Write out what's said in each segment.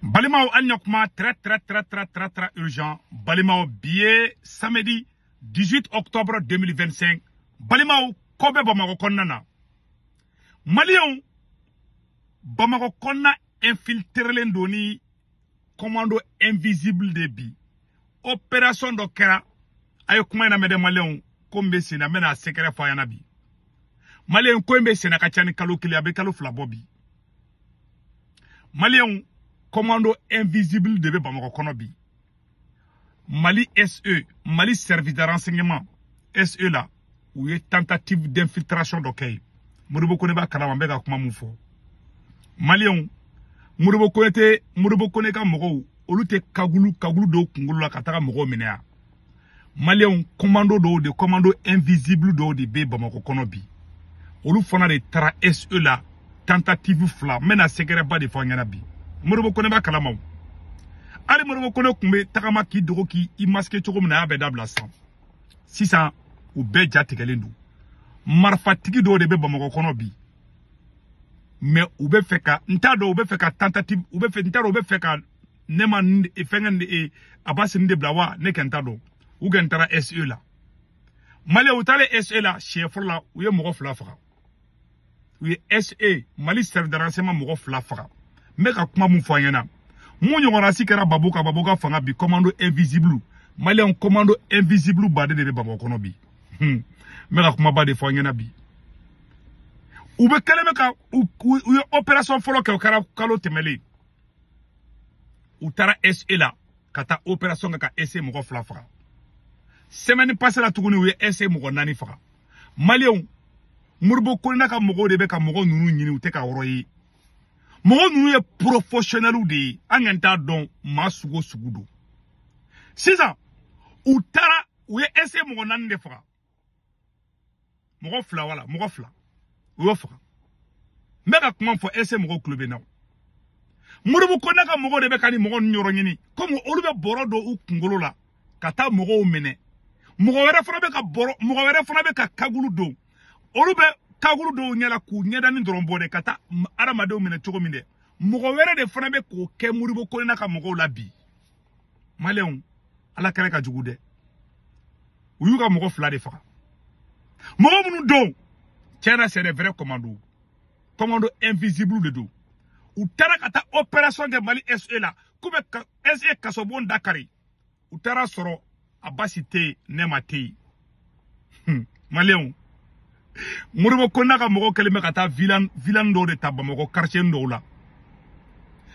Balimaw, hali kuma très très très très très très urgent. Balimaw, bi ye samedi 18 octobre 2025. Balimaw, ko bɛ Bamakɔ kɔnɔna na. Maliyɛnw, Bamakɔ kɔnɔna infiltrelen don ni commando invisible de. Bi opération dɔ kɛra. A ye kuma in lamɛn dɛ, maliyɛnw. Ko min bɛ sen na, n bɛna a secret fɔ a ɲɛna bi. Maliyɛn, ko in bɛ sen na ka ca ni kalo 1, a bɛ kalo 2 bɔ bi. Maliyɛnw, commando invisible de bɛ Bamakɔ kɔnɔ bi. Mali SE, Mali service de renseignement SE la, u ye tentative d'infiltration dɔ kɛ yen. Modibo Kone b'a kalama n bɛ ka kuma mun fɔ. Maliyɛnw, Modibo Kone tɛ, Modibo Kone ka mɔgɔw, olu tɛ cagoule cagoule dɔw kunkolo la ka taga mɔgɔw minɛ yan. Maliyɛnw, commando dɔw de, commando invisible dɔw de bɛ Bamakɔ kɔnɔ bi. Olu fana de taara SE la, tentative fila. N bɛna secret ba de fɔ an ɲɛna bi. Modibo Kone b'a kalama o. Hali Modibo Kone tun bɛ tagama k'i dogo, k'i masquer cogo min na, a y'a bɛɛ dabila sisan. Sisan u bɛɛ ja tigɛlen don. Marifatigi dɔw de bɛ Bamakɔ kɔnɔ bi, mais u bɛ fɛ ka, n t'a dɔn, u bɛ fɛ ka tentative, u bɛ fɛ, n t'a dɔn, u bɛ fɛ ka ne ma fɛnkɛ Abasi de bila wa, ne kɛ n t'a dɔn. U kɛ n taara SE la. Maliyɛn, u taalen SE la siɲɛ fɔlɔ la, u ye mɔgɔ 2 faga. U ye SE, Mali service de renseignement mɔgɔ 2 faga. N bɛ ka kuma mun fɔ an ɲɛna, mun ɲɔgɔnna si kɛra Babu ka, Babu ka fanga bi. Commando invisible, maliyɛn, commando invisible baden de bɛ Bamakɔ kɔnɔ bi. N bɛ ka kumaba de fɔ an ɲɛna bi. U bɛ kɛlen bɛ ka u ye opération fɔlɔ kɛ, o kɛra kalo tɛmɛlen. U taara SE la ka taa opération kɛ ka SE mɔgɔ 2 faga. Semaine passée la tuguni, u ye SE mɔgɔ 4 faga. Maliyɛnw, Modibo Kone ka mɔgɔw de bɛ ka mɔgɔ ninnu ɲini, u tɛ ka yɔrɔ ye. Mɔgɔ ninnu ye professionnels de ye, an kɔni t'a dɔn maa sugu o sugu don. Sisan u taara, u ye SE mɔgɔ 4 de faga, mɔgɔ 2, wala mɔgɔ 2, u y'o faga. N bɛ ka kuma fɔ, SE mɔgɔw tulo bɛ n na. Modibo Kone ka mɔgɔw de bɛ ka nin mɔgɔ ninnu yɔrɔ ɲini, komi olu bɛ bɔrɔ don u kunkolo la ka taa mɔgɔw minɛ. Mɔgɔ wɛrɛ fana bɛ ka bɔrɔ, mɔgɔ wɛrɛ fana bɛ ka cagoule don. Olu bɛ cagoule dɔw ɲɛ la k'u ɲɛdani dɔrɔn bɔ dɛ, ka taa adamadenw minɛ cogo min dɛ. Mɔgɔ wɛrɛ de fana bɛ k'o kɛ Modibo Kone ka mɔgɔw la bi. Maliyɛnw, ala kɛlɛ ka jugu dɛ. U y'u ka mɔgɔ 2 de faga. Mɔgɔ minnu don, tiɲɛ na, c'est des vrais commandos, commando invisible de don. U taara ka taa opération kɛ Mali SE la, k'u bɛ ka SE kasobon da kari. U taara sɔrɔ Abasi tɛ yen, Nɛma tɛ yen. Maliyɛnw, Modibo Kone ka mɔgɔw kɛlen bɛ ka taa villa villa dɔw de ta Bamakɔ quartier dɔw la.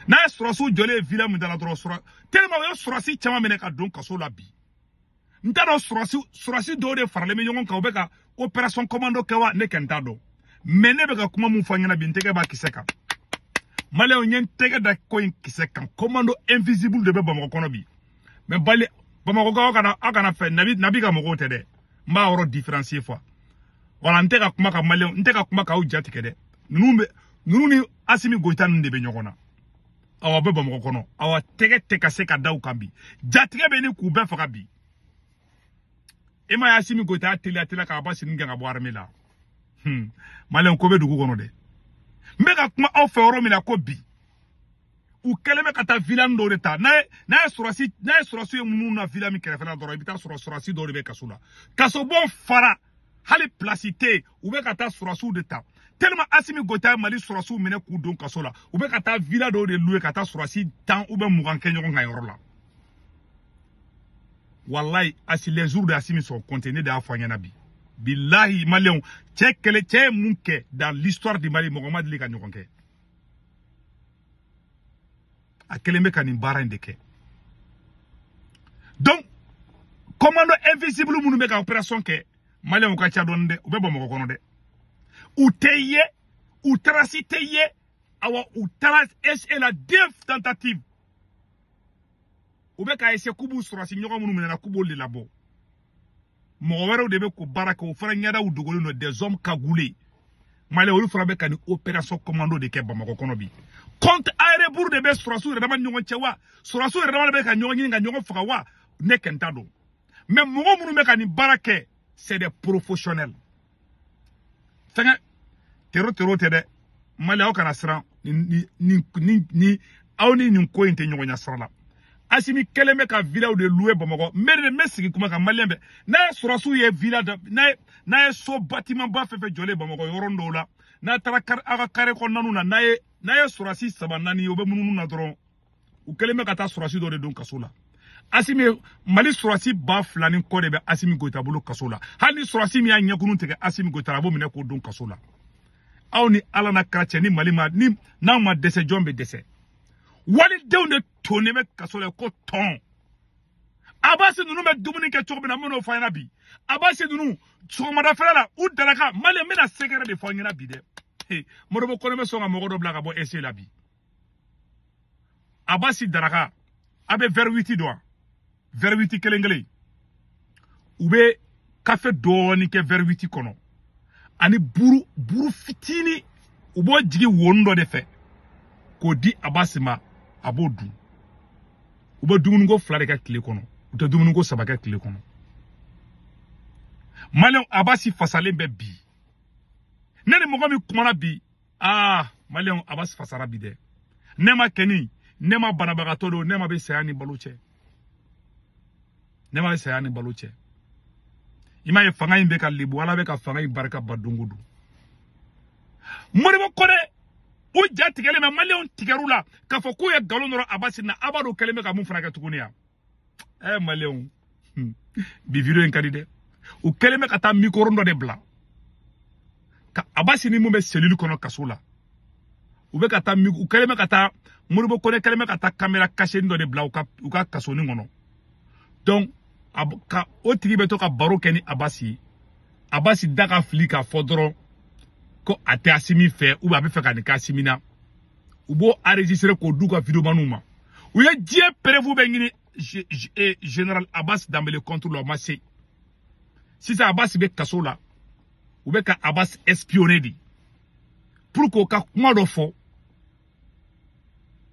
N'a ye sɔrɔsiw jɔlen ye villa min da la dɔrɔn, sɔrɔ tellement u ye sɔrɔsi caman minɛ ka don kaso la bi. N t'a dɔn, sɔrɔsi dɔw de faralen bɛ ɲɔgɔn kan, u bɛ ka opération commando kɛ wa, ne kɛ n t'a dɔn. Mais ne bɛ ka kuma mun fɔ an ɲɛna bi, n tɛgɛ b'a kisɛ kan. Maliyɛnw, n ye n tɛgɛ da ko in kisɛ kan. Commando invisible de bɛ Bamakɔ kɔnɔ bi. Mais bali Bamakɔkaw, kana aw kana fɛ nabi nabi ka mɔgɔw tɛ dɛ. N b'a yɔrɔ différencier fɔ. Wala n tɛ ka kuma ka maliyɛnw, n tɛ ka kuma k'aw jatigɛ dɛ. Ninnu bɛ, ninnu ni Asimi Goyita ninnu de bɛ ɲɔgɔn na. Awa bɛ Bamakɔ kɔnɔ, awa tɛgɛ tɛ ka se ka da u kan bi. Jatigɛ bɛ ni k'u bɛɛ faga bi. E ma ye, Asimi Goyita y'a teliya teliya k'a ba sini gɛn ka bɔ armée la. Maliyɛnw, ko bɛ dugu kɔnɔ dɛ. N bɛ ka kuma aw fɛ yɔrɔ min na ko bi, u kɛlen bɛ ka taa villa dɔw de ta. N'a ye sɔrɔsi ye minnu na villa min kɛrɛfɛla dɔrɔn, i bɛ taa sɔrɔ sɔrɔsi dɔw de bɛ kaso la. Kasobon fara, hali place tɛ yen. U bɛ ka taa sɔrɔsiw de ta, tellement Asimi Goyita ye Mali sɔrɔsiw minɛ k'u don kaso la. U bɛ ka taa villa dɔw de louer ka taa sɔrɔsi 10 ou bien 20 kɛ ɲɔgɔn kan yɔrɔ la. Walayi, asi les jours de Asimi sont comptés. Ne de y'a fɔ an ɲɛna bi. Bilahi, maliyɛnw, cɛ kɛlɛ, cɛ ye mun kɛ dans l'histoire du Mali, mɔgɔ ma deli ka ɲɔgɔn kɛ. A kɛlen bɛ ka nin baara in de kɛ. Donc commando invisible minnu bɛ ka opération kɛ, maliyɛnw ka ca dɔɔni dɛ. U bɛ Bamakɔ kɔnɔ dɛ. U tɛ ye, u trace tɛ ye. Awa u taara SE la, deux tentatives. U bɛ ka essayer k'u b'u sɔrɔsi ɲɔgɔn minnu minɛna, k'u b'olu de labɔ. Mɔgɔ wɛrɛw de bɛ k'o baara kɛ, o fana ɲɛdaw dogolen don, des hommes cagoulés. Maliyɛn, olu fana bɛ ka nin opération commando de kɛ Bamakɔ kɔnɔ bi. Compte à rebours de bɛ sɔrɔsiw yɛrɛ dama ni ɲɔgɔn cɛ wa, sɔrɔsiw yɛrɛ dama de bɛ ka ɲɔgɔn ɲini ka ɲɔgɔn faga wa, ne kɛ n t'a dɔn. Mais mɔgɔ minnu bɛ ka nin baara kɛ, c'est des professionnels. Fɛngɛ tero tero tɛ dɛ. Maliyɛn, aw kana siran. Ni ni ni ni Aw ni nin ko in tɛ ɲɔgɔn ɲɛ sira la. Assimi kɛlen bɛ ka villaw de louer Bamakɔ. N bɛ de n bɛ sigi kuma kan maliyɛn bɛɛ. N'a ye sɔrɔsiw ye villa da, n'a ye so bâtiment ba fɛn fɛn jɔlen Bamakɔ yɔrɔnin dɔw la, n'a taara aw ka carré kɔnɔnaw na, n'a ye sɔrɔsi 3 4 ye, u bɛ munumunu na dɔrɔn. U kɛlen bɛ ka taa sɔrɔsi dɔ de don kaso la. Assimi Mali sɔrɔsi 2000 ni kɔ de bɛ Assimi Goïta bolo kaso la. Hali ni sɔrɔsi min y'a ɲɛkunun tigɛ Assimi Goïta la, a b'o minɛ k'o don kaso la. Aw ni Ala n'a kira cɛ, ni Mali ma ni n'aw ma dɛsɛ, jɔn bɛ dɛsɛ? Walidenw de tonnen bɛ kaso la ko tɔn. Abasi ninnu bɛ dumuni kɛ cogo min na, n bɛn'o fɔ an ɲɛna bi. Abasi ninnu sɔgɔmadafɛla la, u daraka Mali, n bɛna secret de fɔ an ɲɛna bi dɛ. Modibo Kone bɛ sɔn ka mɔgɔ dɔ bila ka bɔ SE la bi. Abasi daraka, a bɛ verre 8 dɔn wa? Verre 8 kelen kelen. U bɛ kafe dɔɔnin kɛ verre 8 kɔnɔ. Ani buru fitinin, u b'o jigin wonin dɔ de fɛ k'o di Abasi ma, a b'o dun. U bɛ dumuniko 2 de kɛ tile kɔnɔ, u tɛ dumuniko 3 kɛ tile kɔnɔ. Maliyɛnw, Abasi fasalen bɛ bi. Ne ni mɔgɔ min kumana bi, maliyɛnw, Abasi fasara bi dɛ. Ne ma kɛni, ne ma banabagatɔ don, ne ma bɛ saya ni balo cɛ. Ne ma bɛ saya ni balo cɛ. I m'a ye fanga in bɛ ka lebu, Ala bɛ ka fanga in barika ba don o don. Modibo Kone, u ja tigɛlen bɛ, maliyɛnw tigɛr'u la k'a fɔ k'u ye nkalon dɔrɔn Abasi na. A b'a dɔn kɛlen bɛ ka mun fana kɛ tuguni yan. Maliyɛnw, bi vidéo in ka di dɛ. U kɛlen bɛ ka taa micro dɔ de bila ka Abasi ni mun bɛ cellule kɔnɔ kaso la. U bɛ ka taa, u kɛlen bɛ ka taa, Modibo Kone kɛlen bɛ ka taa caméra cachée dɔ de bila u ka kasonin kɔnɔ. Donc ka o tigi bɛ to ka baro kɛ ni Abasi ye. Abasi da ka fili k'a fɔ dɔrɔn ko a tɛ Assimi fɛ, ou bien a bɛ fɛ ka nin kɛ Assimi na. U b'o enregistrer k'o d'u ka videomaniw ma. U ye diɲɛ preuve bɛ ɲini général Abbas Dembélé contre la, o ma se. Sisan Abbas bɛ kaso la, u bɛ ka Abbas espionner de pour k'o ka kuma dɔ fɔ.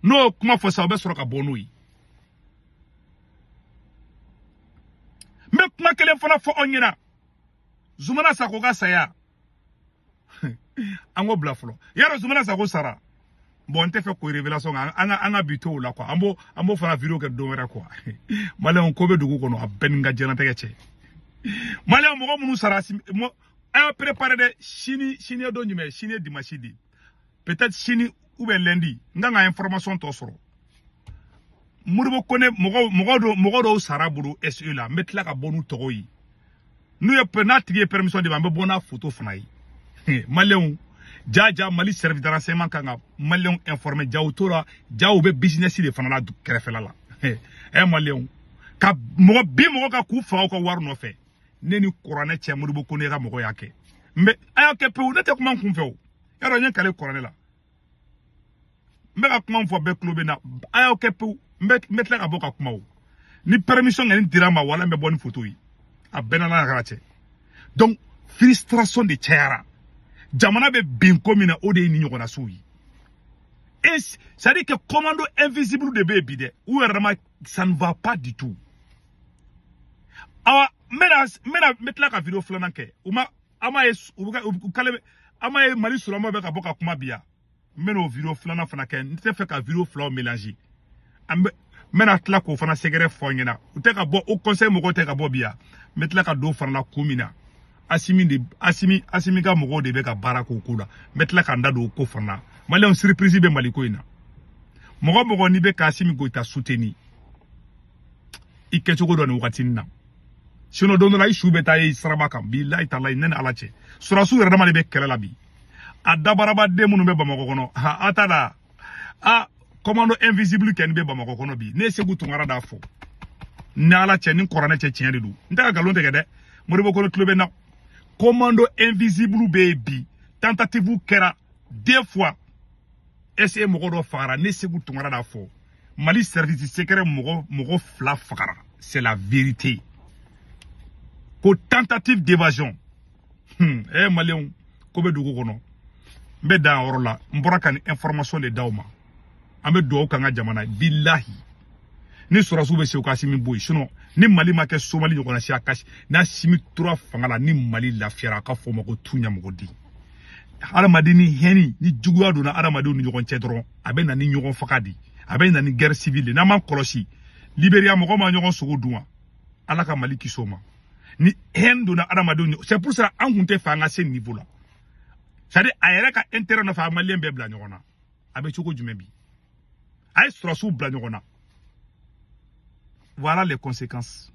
N'o kuma fɔ sisan, o bɛ sɔrɔ ka bɔ n'o ye. N bɛ kuma kelen fana fɔ aw ɲɛna. Zoumana Sako ka saya, an k'o bila fɔlɔ. Yarɔ Zoumana Sako sara. Bon, n tɛ fɛ k'o révélation kan, an ka bi to o la quoi. An b'o fana vidéo kɛ don wɛrɛ quoi. Maliyɛnw, ko bɛ dugu kɔnɔ, a bɛɛ ni n ka diɲɛlatigɛ cɛ. Maliyɛnw, mɔgɔ minnu sara, a y'a préparé dɛ. Sini ye don jumɛn? Sini ye dimanche de ye. Peut-être sini ou bien lundi, n kan ka information tɔ sɔrɔ. Modibo Kone mɔgɔ dɔw sara bolo SE la, n bɛ tila ka bɔ n'u tɔgɔ ye. N'u ye n'a tigi ye permission di ma, n bɛ bɔ n'a photo fana ye. Maliyɛnw, ja Mali service de renseignement kan ka maliyɛnw informer. Ja u tora, ja u bɛ business de fana la kɛrɛfɛla la. Maliyɛnw, ka mɔgɔ bi mɔgɔ ka k'u faga u ka wari nɔfɛ. Ne ni kuranɛ cɛ, Modibo Kone ka mɔgɔ y'a kɛ. N bɛ a y'a kɛ pewu, ne tɛ kuma n kun fɛ o. Yarɔ n ye kale kuranɛ la. N bɛ ka kuma fɔ bɛɛ tulo bɛ na. A y'aw kɛ pewu, n bɛ tila ka bɔ ka kuma o. Ni permission kɔni dira n ma, wala n bɛ bɔ ni photo ye. A bɛɛ n'a kɛra cɛ. Donc frustration de cayara. Jamana bɛ bin ko min na, o de ye nin ɲɔgɔnna suw ye. Et c'est-à-dire que commando invisible de bɛ yen bi dɛ. U yɛrɛ ma, ça ne va pas du tout. Awa, n bɛ tila ka vidéo filanan kɛ. U ma, an m'a ye, u kale, an m'a ye Mali sulamaw bɛ ka bɔ ka kuma bi yan. N bɛ n'o vidéo filanan fana kɛ. N tɛ fɛ ka vidéo filaw mélanger. An bɛ, n bɛna tila k'o fana sɛgɛrɛ fɔ n ɲɛna. U tɛ ka bɔ, o conseil mɔgɔw tɛ ka bɔ bi yan. N bɛ tila ka don fana la kun min na. Assimi ka mɔgɔw de bɛ ka baara k'o ko la. N bɛ tila ka n da don o ko fana na. Maliyɛnw, surprise bɛ Mali ko in na. Mɔgɔ mɔgɔ n'i bɛ ka Assimi Goïta soutenir, i kɛcogo dɔn nin wagati in na. Sinon don dɔ la i su bɛ taa ye siraba kan. Bilahi talahi, ne ni Ala cɛ. Sɔrɔsiw yɛrɛ dama de bɛ kɛlɛ la bi. A dabarabaden minnu bɛ Bamakɔ kɔnɔ, a t'a la. A commando invisible kɛ ni bɛ Bamakɔ kɔnɔ bi. Ne ye Sekou Tounkara d'a fɔ. Ni Ala cɛ, ni kuranɛ cɛ, tiɲɛ de don. N tɛ ka nkalon tigɛ dɛ. Modibo Kone tulo bɛ n na. Commando invisible bɛ yen bi. Tentative kɛra 2 fois. SE mɔgɔ dɔ fagara, ne Sekou Tounkara d'a fɔ. Mali service secret mɔgɔ 2 fagara. C'est la vérité. Ko tentative d'évasion. Maliyɛnw, ko bɛ dugu kɔnɔ. N bɛ dan yɔrɔ la, n bɔra ka nin information de d'aw ma. An bɛ dugawu k'an ka jamana ye. Bilahi, ni sɔrɔsiw bɛ se u ka Assimi bɔ yen. Sinon ni Mali ma kɛ Somali ɲɔgɔnna si, a kasi n'Assimi tora fanga la, ni Mali lafiyara, a ka fɔ o ma ko tu ɲɛmɔgɔden. Hadamaden ni hɛni ni juguya donna hadamadenw ni ɲɔgɔn cɛ dɔrɔn, a bɛ na ni ɲɔgɔn faga de, a bɛ na ni guerre civile de. N'an m'an kɔlɔsi, Liberiya mɔgɔ ma ɲɔgɔn sogo dun wa? Ala ka Mali kisi o ma. Ni haine donna hadamadenw, c'est pour ça an kun tɛ fɛ an ka se niveau la. C'est à dire, a yɛrɛ ka intérêt nɔfɛ, a maliyɛn bɛɛ bila ɲɔgɔn na. A bɛ cogo jumɛn bi? A ye sɔrɔsiw bila ɲɔgɔn na. Voilà les conséquences.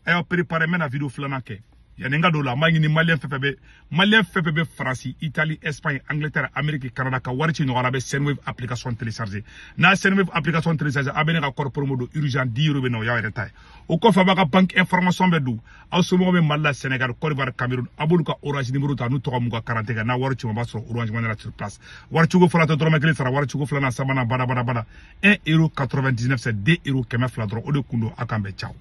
A y'aw préparé, n bɛna vidéo filanan kɛ. Yanni n ka don o la, n b'a ɲini maliyɛn fɛn fɛn bɛ, maliyɛn fɛn fɛn bɛ Faransi, Italie, Espagne, Angleterre, Amérique, Canada, ka wari ci ɲɔgɔn na. A bɛ Sendwave application télécharger. N'a ye Sendwave application télécharger, a bɛ ne ka code promo don urgent 10 euros bɛ na, o y'aw yɛrɛ ta ye. O kɔfɛ, a b'a ka banque information bɛ don. Aw somɔgɔw bɛ Mali la, Sénégal, Côte d'Ivoire, Cameroun, a b'olu ka Orange numéro ta n'u tɔgɔ m'u ka carte kan. N'a wari ci, o b'a sɔrɔ Orange Money la sur place. Wari cogo fɔlɔ tɛ dɔrɔmɛ kelen sara, wari cogo filanan, sabanan, bada bada bada. 1 euro 99, c'est 2 euros 200 dɔrɔn. O de kun don. A k'an bɛn, ciao.